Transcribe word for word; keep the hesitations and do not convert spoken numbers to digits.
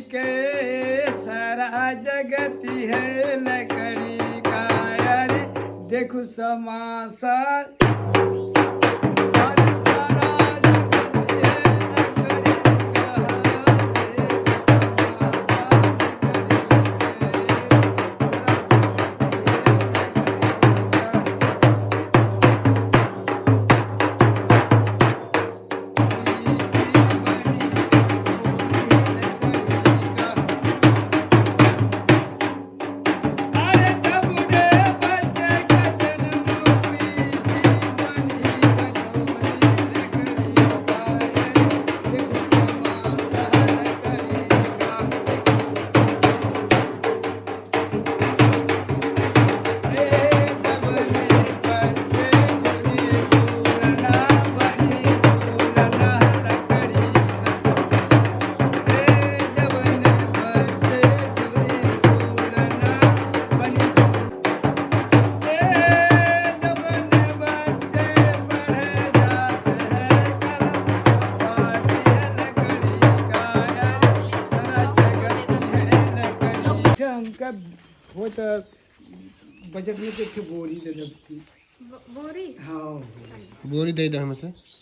के सारा जगत है लकड़ी का, अरे देखो समासा। हमका होत बजट में तो एक ठो बोरी दे दे। बो-, बोरी? हाँ, बोरी। बोरी दे दे हमसे। हाँ।